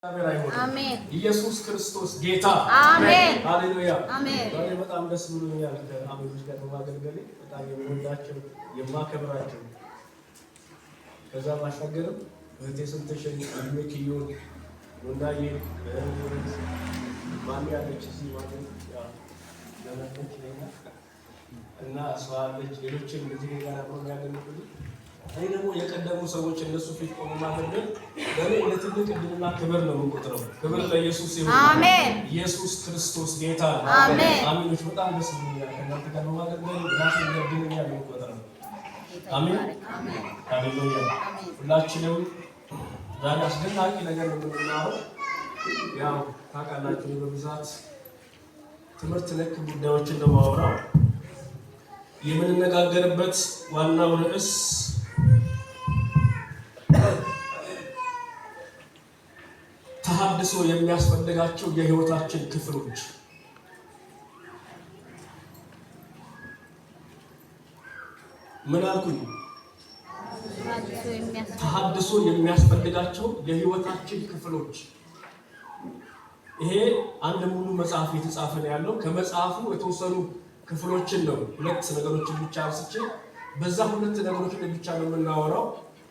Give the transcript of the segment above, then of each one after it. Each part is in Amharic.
እግዚአብሔር አይሆንም። አሜን። ኢየሱስ ክርስቶስ ጌታ። አሜን። ሃሌሉያ። አሜን። ዛሬ በጣም ደስ ብሎኛል ከአሜኖች ጋር በማገልገሌ። በጣም የምወዳቸው፣ የማከብራቸው፣ ከዛ ባሻገርም እህቴ ስንትሽን፣ እድሜ ክዮን፣ ወንዳዬ፣ ማሚ ያለች እዚህ፣ ማሚ ዘመዶች ለኛ እና እሷ አለች፣ ሌሎችም እንደዚህ ጋር አብረው የሚያገለግሉ። እኔ ደግሞ የቀደሙ ሰዎች እነሱ ፊት ቆሞ ማገልገል ለእኔ እንደ ትልቅ እድልና ክብር ነው የምቆጥረው። ክብር ለኢየሱስ ይሁን። አሜን። ኢየሱስ ክርስቶስ ጌታ ነው። አሜን። አሜኖች፣ በጣም ደስ ብሎኛል ከእናንተ ጋር በማገልገል፣ ራሴ እንደ እድለኛ ነው የምቆጥረው። አሜን። ሃሌሉያ። ሁላችንም ዛሬ አስደናቂ ነገር ነው የምንማረው። ያው ታውቃላችሁ፣ በብዛት ትምህርት ነክ ጉዳዮችን ነው የማወራው። የምንነጋገርበት ዋናው ርዕስ ተሐድሶ የሚያስፈልጋቸው የህይወታችን ክፍሎች። ምን አልኩኝ? ተሐድሶ የሚያስፈልጋቸው የህይወታችን ክፍሎች። ይሄ አንድ ሙሉ መጽሐፍ የተጻፈ ነው ያለው። ከመጽሐፉ የተወሰኑ ክፍሎችን ነው፣ ሁለት ነገሮችን ብቻ አንስቼ በዛ ሁለት ነገሮች ላይ ብቻ ነው የምናወራው።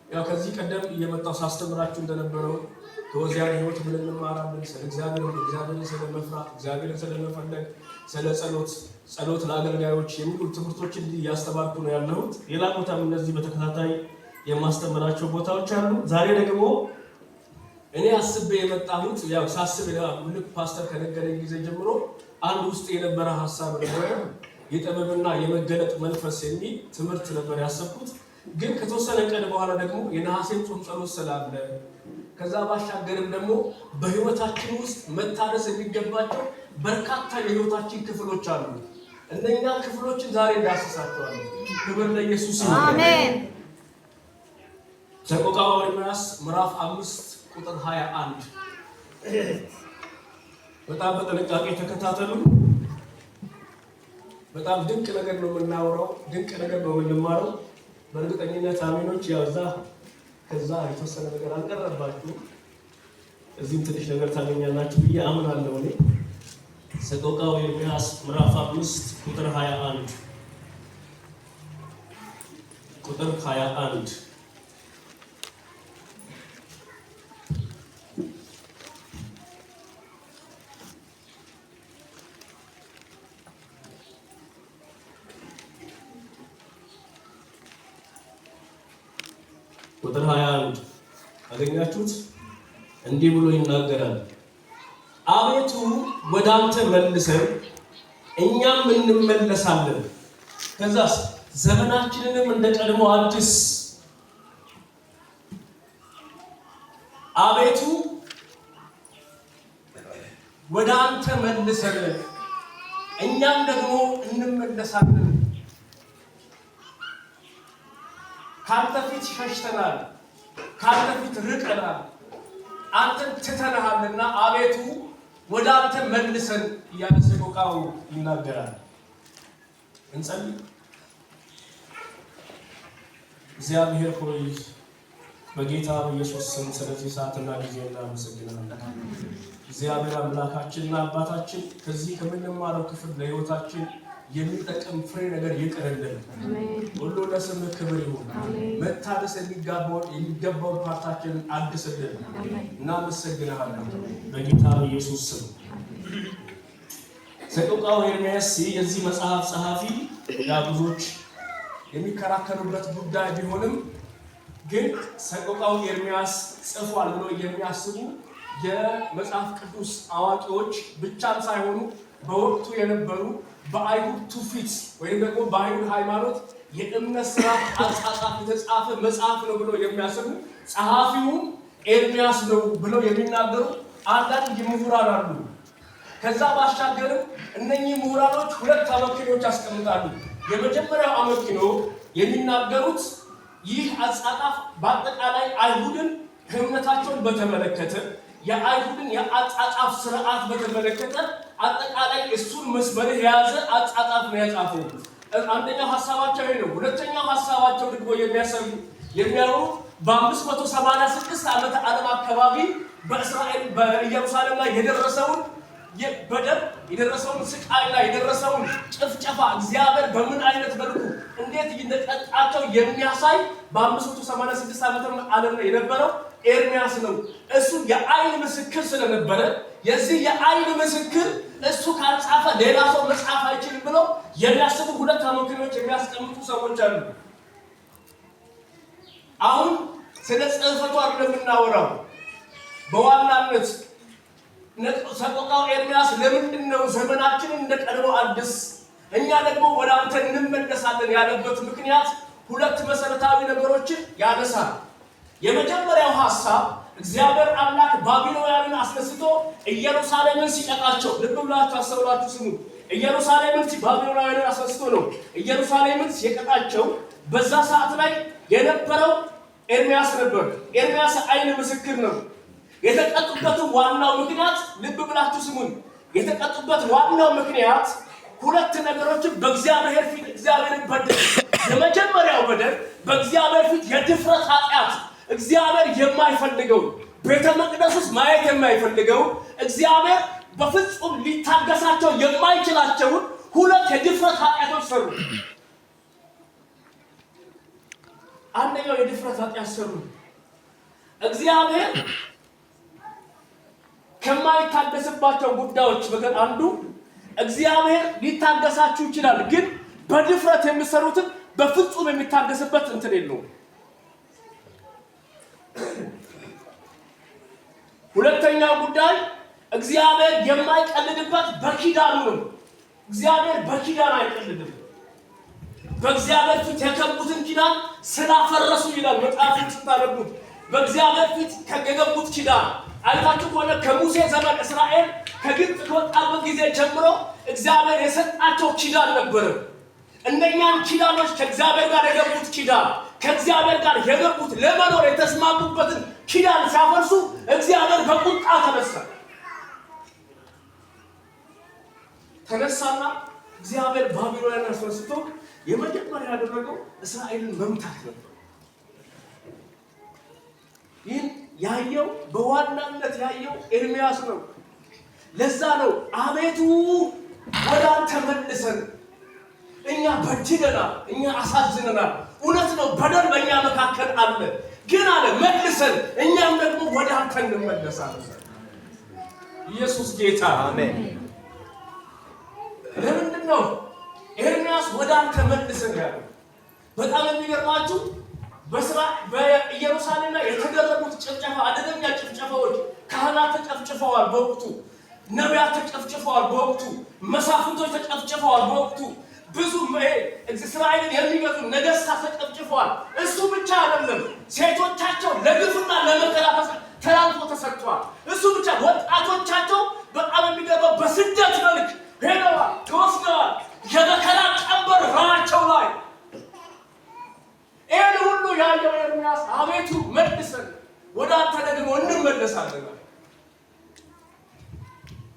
ያው ከዚህ ቀደም እየመጣው ሳስተምራችሁ እንደነበረው ከዖዝያን ህይወት ምን እንማራለን? ስለ እግዚአብሔር፣ እግዚአብሔርን ስለ መፍራት፣ እግዚአብሔርን ስለ መፈለግ፣ ስለ ጸሎት፣ ጸሎት ለአገልጋዮች የሚሉ ትምህርቶችን እያስተማርኩ ነው ያለሁት። ሌላ ቦታም እነዚህ በተከታታይ የማስተምራቸው ቦታዎች አሉ። ዛሬ ደግሞ እኔ አስቤ የመጣሁት፣ ያው ሳስብ ልክ ፓስተር ከነገረኝ ጊዜ ጀምሮ አንድ ውስጥ የነበረ ሀሳብ ነበረ። የጥበብና የመገለጥ መንፈስ የሚል ትምህርት ነበር ያሰብኩት። ግን ከተወሰነ ቀን በኋላ ደግሞ የነሐሴን ጾም ጸሎት ስላለ፣ ከዛ ባሻገርም ደግሞ በህይወታችን ውስጥ መታደስ የሚገባቸው በርካታ የህይወታችን ክፍሎች አሉ። እነኛ ክፍሎችን ዛሬ እንዳስሳቸዋለን። ክብር ለኢየሱስ ይሁን። አሜን። ሰቆቃወ ኤርምያስ ምዕራፍ 5 ቁጥር 21። በጣም በጥንቃቄ ተከታተሉ። በጣም ድንቅ ነገር ነው የምናወራው፣ ድንቅ ነገር ነው የምንማረው። በእርግጠኝነት አሜኖች ያው እዛ ከዛ የተወሰነ ነገር አልቀረባችሁም፣ እዚህም ትንሽ ነገር ታገኛላችሁ ብዬ አምናለሁ። እኔ ሰቆቃወ ኤርምያስ ምዕራፍ 5 ቁጥር 21፣ ቁጥር 21። ቁጥር 21 አገኛችሁት? እንዲህ ብሎ ይናገራል። አቤቱ ወደ አንተ መልሰን እኛም እንመለሳለን። ከዛስ ዘመናችንንም እንደ ቀድሞ አድስ። አቤቱ ወደ አንተ መልሰን እኛም ደግሞ እንመለሳለን። ከአንተ ፊት ሸሽተናል፣ ከአንተ ፊት ርቀናል፣ አንተን ትተንሃልና አቤቱ ወደ አንተ መልሰን እያለ ሰቆቃው ይናገራል። እንጸልይ። እግዚአብሔር ሆይ፣ በጌታ በኢየሱስ ስም ስለዚህ ሰዓትና ጊዜ እናመሰግናለን። እግዚአብሔር አምላካችንና አባታችን፣ ከዚህ ከምንማረው ክፍል ለሕይወታችን የሚጠቅም ፍሬ ነገር ይቅርልን። ሁሉ ለስምህ ክብር ይሁን። መታደስ የሚገባውን part ኣችንን አድስልን። እናመሰግንሃለን በጌታ በኢየሱስ ስም። ሰቆቃወ ኤርምያስ የዚህ መጽሐፍ ጸሐፊ፣ ያ ብዙዎች የሚከራከሩበት ጉዳይ ቢሆንም ግን ሰቆቃወ ኤርምያስ ጽፏል ብሎ የሚያስቡ የመጽሐፍ ቅዱስ አዋቂዎች ብቻም ሳይሆኑ በወቅቱ የነበሩ በአይሁድ ትውፊት ወይም ደግሞ በአይሁድ ሃይማኖት የእምነት ስርዓት አጻጻፍ የተጻፈ መጽሐፍ ነው ብሎ የሚያስቡ፣ ጸሐፊውም ኤርምያስ ነው ብለው የሚናገሩ አንዳንድ ምሁራን አሉ። ከዛ ባሻገርም እነኚህ ምሁራኖች ሁለት አመክንዮች ያስቀምጣሉ። የመጀመሪያው አመክንዮ የሚናገሩት ይህ አጻጻፍ በአጠቃላይ አይሁድን እምነታቸውን በተመለከተ፣ የአይሁድን የአጻጻፍ ስርዓት በተመለከተ አጠቃላይ እሱን መስመር የያዘ አጻጻፍ ነው ያጻፈው። አንደኛው ሀሳባቸው ይሄ ነው። ሁለተኛው ሀሳባቸው ደግሞ የሚያወሩት በ586 ዓመተ ዓለም አካባቢ በእስራኤል በኢየሩሳሌም ላይ የደረሰውን በደል፣ የደረሰውን ስቃይ ላይ የደረሰውን ጭፍጨፋ፣ እግዚአብሔር በምን አይነት መልኩ እንዴት እንደቀጣቸው የሚያሳይ በ586 ዓመተ ዓለም ላይ የነበረው ኤርሚያስ ነው። እሱ የአይን ምስክር ስለነበረ የዚህ የአይን ምስክር እሱ ካልጻፈ ሌላ ሰው መጻፍ አይችልም ብለው የሚያስቡ ሁለት አመክንዮች የሚያስቀምጡ ሰዎች አሉ። አሁን ስለ ጽሕፈቱ አይደለም የምናወራው። በዋናነት ሰቆቃው ኤርሚያስ ለምንድን ነው ዘመናችንን እንደ ቀድሞ አድስ፣ እኛ ደግሞ ወደ አንተ እንመለሳለን ያለበት ምክንያት ሁለት መሰረታዊ ነገሮችን ያነሳል። የመጀመሪያው ሐሳብ እግዚአብሔር አምላክ ባቢሎናውያንን አስነስቶ ኢየሩሳሌምን ሲቀጣቸው፣ ልብ ብላችሁ አስተውላችሁ ስሙ። ኢየሩሳሌምን ባቢሎናውያንን አስነስቶ ነው ኢየሩሳሌምን ሲቀጣቸው። በዛ ሰዓት ላይ የነበረው ኤርሚያስ ነበር። ኤርሚያስ አይን ምስክር ነው። የተቀጡበት ዋናው ምክንያት፣ ልብ ብላችሁ ስሙኝ። የተቀጡበት ዋናው ምክንያት ሁለት ነገሮችን በእግዚአብሔር ፊት እግዚአብሔርን በደል። የመጀመሪያው በደል በእግዚአብሔር ፊት የድፍረት ኃጢአት፣ እግዚአብሔር የማይፈልገው፣ ቤተ መቅደስ ውስጥ ማየት የማይፈልገው፣ እግዚአብሔር በፍጹም ሊታገሳቸው የማይችላቸውን ሁለት የድፍረት ኃጢአቶች ሰሩ። አንደኛው የድፍረት ኃጢአት ሰሩ። እግዚአብሔር ከማይታገስባቸው ጉዳዮች መካከል አንዱ እግዚአብሔር ሊታገሳችሁ ይችላል፣ ግን በድፍረት የሚሰሩትን በፍጹም የሚታገስበት እንትን የለውም። ሁለተኛው ጉዳይ እግዚአብሔር የማይቀልድበት በኪዳኑ ነው። እግዚአብሔር በኪዳን አይቀልድም። በእግዚአብሔር ፊት የገቡትን ኪዳን ስላፈረሱ ይላል መጽሐፉን ስታነቡት። በእግዚአብሔር ፊት የገቡት ኪዳን አይታችሁ ከሆነ ከሙሴ ዘመን እስራኤል ከግብፅ ከወጣበት ጊዜ ጀምሮ እግዚአብሔር የሰጣቸው ኪዳን ነበረ። እነኛን ኪዳኖች ከእግዚአብሔር ጋር የገቡት ኪዳን፣ ከእግዚአብሔር ጋር የገቡት ለመኖር የተስማሙበትን ኪዳን ሲያፈርሱ እግዚአብሔር በቁጣ ተነሳ። ተነሳና እግዚአብሔር ባቢሎንን አስነስቶ የመጀመሪያ ያደረገው እስራኤልን መምታት ነበር። ይህን ያየው በዋናነት ያየው ኤርሚያስ ነው። ለዛ ነው አቤቱ ወደ አንተ መልሰን፣ እኛ በድለናል፣ እኛ አሳዝነናል። እውነት ነው፣ በደል በእኛ መካከል አለ። ግን አለ መልሰን፣ እኛም ደግሞ ወደ አንተ እንመለሳለን። ኢየሱስ ጌታ። አሜን። ለምንድን ነው ኤርሚያስ ወደ አንተ መልሰን ያለው? በጣም የሚገርማችሁ በስራ በኢየሩሳሌም ላይ የተደረጉት ጭፍጨፋ፣ አደገኛ ጭፍጨፋዎች፣ ካህናት ተጨፍጭፈዋል በወቅቱ፣ ነቢያት ተጨፍጭፈዋል በወቅቱ፣ መሳፍንቶች ተጨፍጭፈዋል በወቅቱ፣ ብዙ እስራኤልን የሚገዙ ነገስታት ተጨፍጭፈዋል። እሱ ብቻ አይደለም፣ ሴቶቻቸው ለግፍና ለመከራ ተላልፎ ተሰጥተዋል። እሱ ብቻ ወጣቶቻቸው በጣም የሚገርመው በስደት መልክ ሄደዋል፣ ተወስደዋል። የመከራ ቀንበር ራቸው ላይ። ይህን ሁሉ ያየው ኤርምያስ አቤቱ መልሰን፣ ወደ አንተ ደግሞ እንመለሳለን።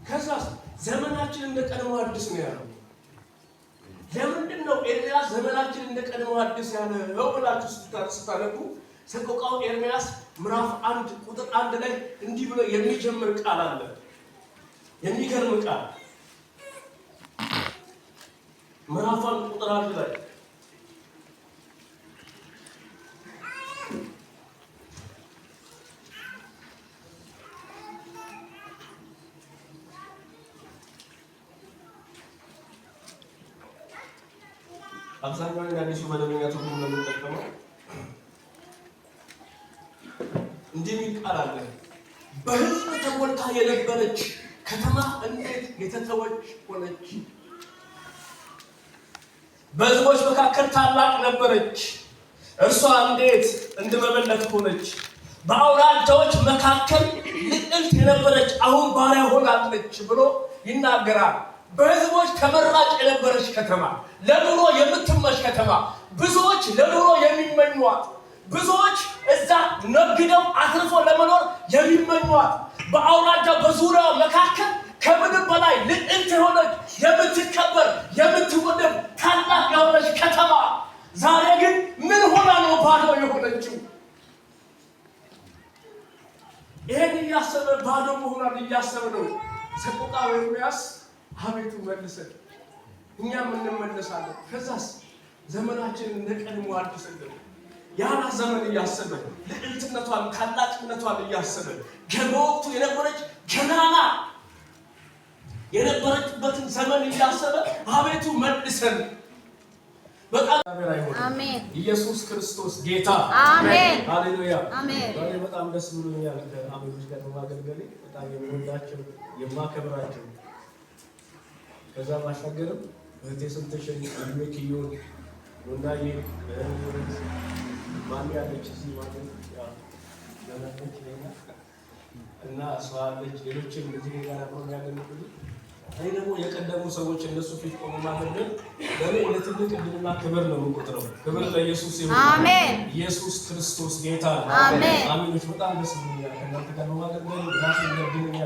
ከዛስ ዘመናችን እንደ ቀድሞ አዲስ ነው ያለው። ለምንድን ነው ኤርምያስ ዘመናችን እንደ ቀድሞ አዲስ ያለው ብላችሁ ስታነቡ ሰቆቃው ኤርምያስ ምዕራፍ 1 ቁጥር 1 ላይ እንዲህ ብሎ የሚጀምር ቃል አለ። የሚገርም ቃል ምዕራፍ 1 ቁጥር 1 ላይ። አብዛኛውን የአዲሱ መደበኛ ትርጉም ነው የምንጠቀመው። እንዲህ የሚል ቃል አለ። በሕዝብ ተሞልታ የነበረች ከተማ እንዴት የተተወች ሆነች? በሕዝቦች መካከል ታላቅ ነበረች፣ እርሷ እንዴት እንደ መበለት ሆነች? በአውራጃዎች መካከል ልዕልት የነበረች አሁን ባሪያ ሆናለች ብሎ ይናገራል። በሕዝቦች ተመራጭ የነበረች ከተማ፣ ለኑሮ የምትመች ከተማ፣ ብዙዎች ለኑሮ የሚመኟት፣ ብዙዎች እዛ ነግደው አትርፎ ለመኖር የሚመኟት፣ በአውራጃ በዙሪያ መካከል ከምንም በላይ ልዕልት የሆነች፣ የምትከበር፣ የምትወደድ ታላቅ የሆነች ከተማ ዛሬ ግን ምን ሆና ነው ባዶ የሆነችው? ይሄን እያሰበ፣ ባዶ መሆኗን እያሰበ ነው ሰቆቃወ ኤርምያስ አቤቱ መልሰን፣ እኛም እንመለሳለን። ከዛስ ዘመናችንን እንደ ቀድሞ አድስልን። ያን ዘመን እያሰበ፣ ልዕልትነቷን ታላቅነቷን እያሰበ፣ በወቅቱ የነበረች ገናና የነበረችበትን ዘመን እያሰበ አቤቱ መልሰን። በጣም አሜን። ኢየሱስ ክርስቶስ ጌታ። አሜን። ሃሌሉያ። አሜን። ዛሬ በጣም ደስ ብሎኛል ከአሜኖች ጋር በማገልገሌ። በጣም የምወዳቸው፣ የማከብራቸው፣ ከዛ ባሻገርም እህቴ ስንትሽን፣ እድሜ ክዮን፣ ወንዳዬ፣ ማሚ ያለች እዚህ፣ ማሚ ዘመዶች ለኛ እና እሷ አለች፣ ሌሎችም እዚህ ጋር አብረው የሚያገለግሉ። እኔ ደግሞ የቀደሙ ሰዎች እነሱ ፊት ቆሞ ማገልገል ለእኔ ለትልቅ እድልና ክብር ነው የምቆጥረው። ክብር ለኢየሱስ ይሁን። አሜን። ኢየሱስ ክርስቶስ ጌታ ነው። አሜን። አሜኖች፣ በጣም ደስ ብሎኛል ከእናንተ ጋር በማገልገል። ራሴ እድለኛ